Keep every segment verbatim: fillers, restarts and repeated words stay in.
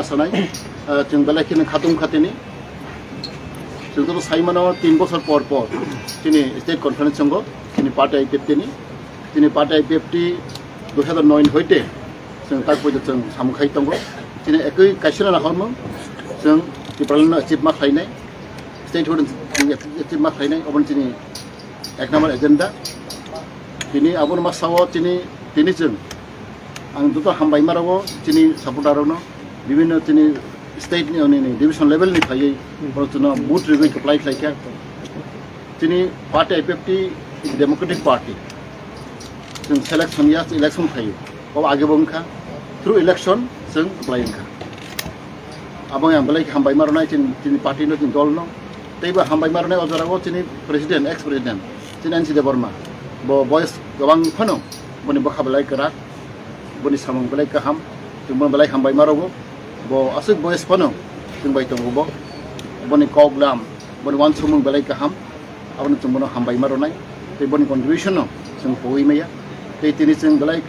Sanai, ah, chwng belai kheno khatung khatini. Chwng joto sai mano tin bosor por por chini state conference chwngo, chini party I P F T ni. Chini party I P F T dui hazar noi hoite chwng tak poito chwng samung khai tongo. Chini ekoi kaisa na hormung chwng Tipraland no achieve ma khlainai, state hoite chwng achieve ma khlainai, oboni chini ek number agenda. Tini aboni masa o chini, tini chwng ang joto hambai ma rogo chini supporter rokno, bibhinno chini state ni, ni, ni division level ni phaiwi borok chwngno vote rigwi kwplai khlai kha. Chini party I P F T democratic party, chwng selection ya election khlaiwi, o age bo wngkha, through election chwng kwplai wngkha. Abo ang belai hambai ma rwnai chini, chini party no, chini dol no. Tei bo hambai ma rwnai o jora o chini president, ex president, chini N C Debbarma. Bo boyes gabang phano, boni bwkha belai kwrak, boni samung belai kaham, chwng bono belai hambai ma rwo. Bo aswk boyes phano chwng bai tongo bo. Boni kok lam, boni uansukmung belai kaham. Abono chwng bono hambai ma rwnai, tei boni contribution no chwng pogwi maya. Tei tini chwng belai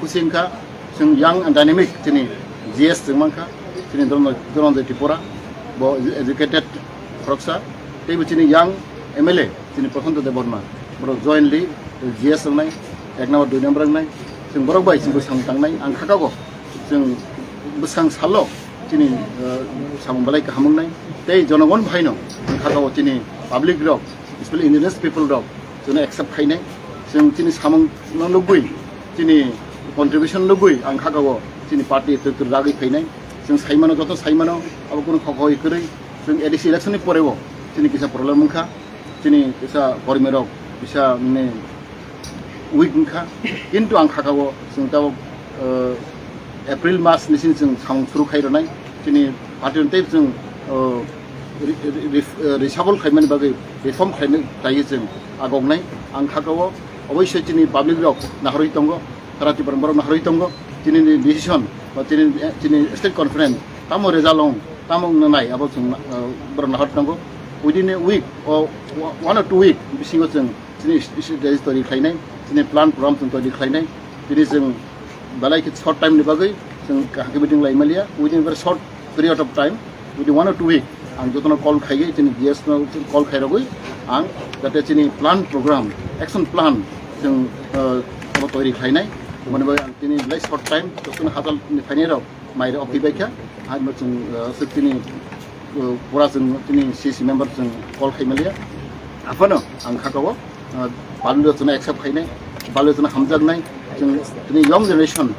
khusi wngkha, chwng young and dynamic chini G S chwng mankha, chini Dhananjay, Dhananjay Tripura, bo educated khoroksa, tei bo chini young M L A chini Prashanto Debbarma, borok jointly G S wngnai, ek number, dui number wngnai, chwng borok bai chwng bwsang tangnai, ang khakao chwng bwsang salo chini, uh, samung belai kaham wngnai, tei jonogon phaino ang khakao chini public rok, especially indigenous people rok, chwngno accept khainai. Chwng chini samung no nugwi, chini contribution nugwi ang khakao chini party twrwk twrwk ragwi phainai. Chwng saimano, joto saimano, abo kunu khok hoi kwrwi. Chwng A D C election ni poreo chini kisa problem wngkha. Chini kisa kormi rok kisa, mane, weak wngkha. Kintu ang khakao chwng tabok, uh, April mas ni sini chwng samung suru khai rwnai. Chini party tei chwng, uh, re-, re-, re-, uh, reshuffle khaimani bagwi, reform khaimani khlaiwi chwng agoknai. Ang khakao oboisoi chini public rok naharwi tongo, sara Tripura borok naharwi tongo. Chini ni decision ba chini, chini state conference tamo result wng, tamo wngna nai, abo chwng, uh, borok naharwi tongo. Within a week o one or two week bisingo chwng chini strategy toiri khlainai, chini plan program chwng toiri khlainai, chini chwng belai khe short time ni bagwi chwng kaham khe meeting lai maliya, within very short period of time, within one or two week, ang jotono call khaiwi, chini G S no call khairogwi, ang jate chini plan program, action plan chwng, uh, abo toiri khlainai, mani bagwi ang chini belai short time, jotono hajal ni phainai rok, mai rok phi bai kha, hai mo chwng, uh, aswk chini, uh, pura chwng chini C C member chwng call khai maliya. Aphano ang khakao, uh, public rok chwngno accept khainai, public rok chwngno hamjaknai, chwng chini young generation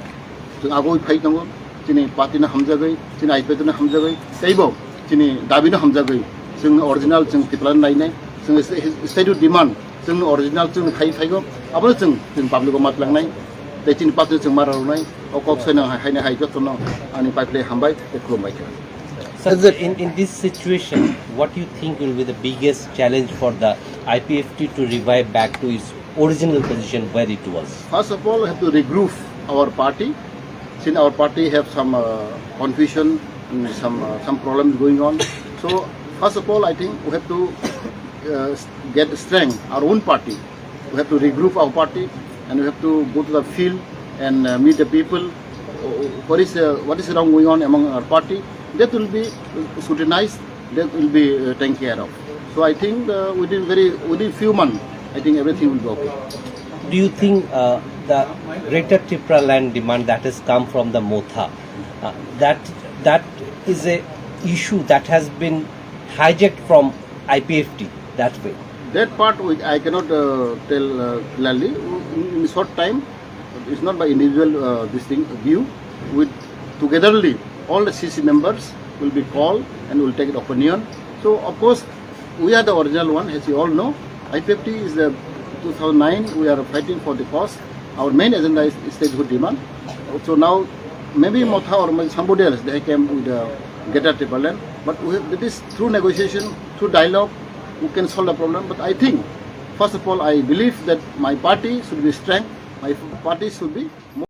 chwng agoi phai tongo, chini party no hamjagwi, chini I P F T no hamjagwi, teibo chini dabi no hamjagwi, chwng original chwng Tipraland nainai, chwng statute demand, chwng original chwng khai phaigo, abono chwng, chwng public o matlangnai, tei chini party chwng mara rwnai, o kok soino hai, haino hai jotono ani pai phlai hambai tei khulumbai kha. Sir, in, in this situation, what do you think will be the biggest challenge for the I P F T to revive back to its original position where it was? First of all, we have to regroup our party. Since our party have some, uh, confusion and some, uh, some problems going on. So, first of all, I think we have to, uh, get strength our own party. We have to regroup our party and we have to go to the field and, uh, meet the people. Uh, what is, uh, what is wrong going on among our party? That will be scrutinized, that will be, uh, taken care of. So I think, uh, within very, within few months, I think everything will be okay. Do you think, uh, the Greater Tripura land demand that has come from the Motha, uh, that, that is a issue that has been hijacked from I P F T that way? That part we, I cannot, uh, tell, uh, clearly. In, in short time, it's not by individual, uh, this thing, view. With togetherly, all the C C members will be called and will take an opinion. So, of course, we are the original one, as you all know. I P F T is the two thousand nine, we are fighting for the cause. Our main agenda is statehood demand. So now, maybe Motha or maybe somebody else, they came with the Greater Tipraland. But we have, it is through negotiation, through dialogue, we can solve the problem. But I think, first of all, I believe that my party should be strength, my party should be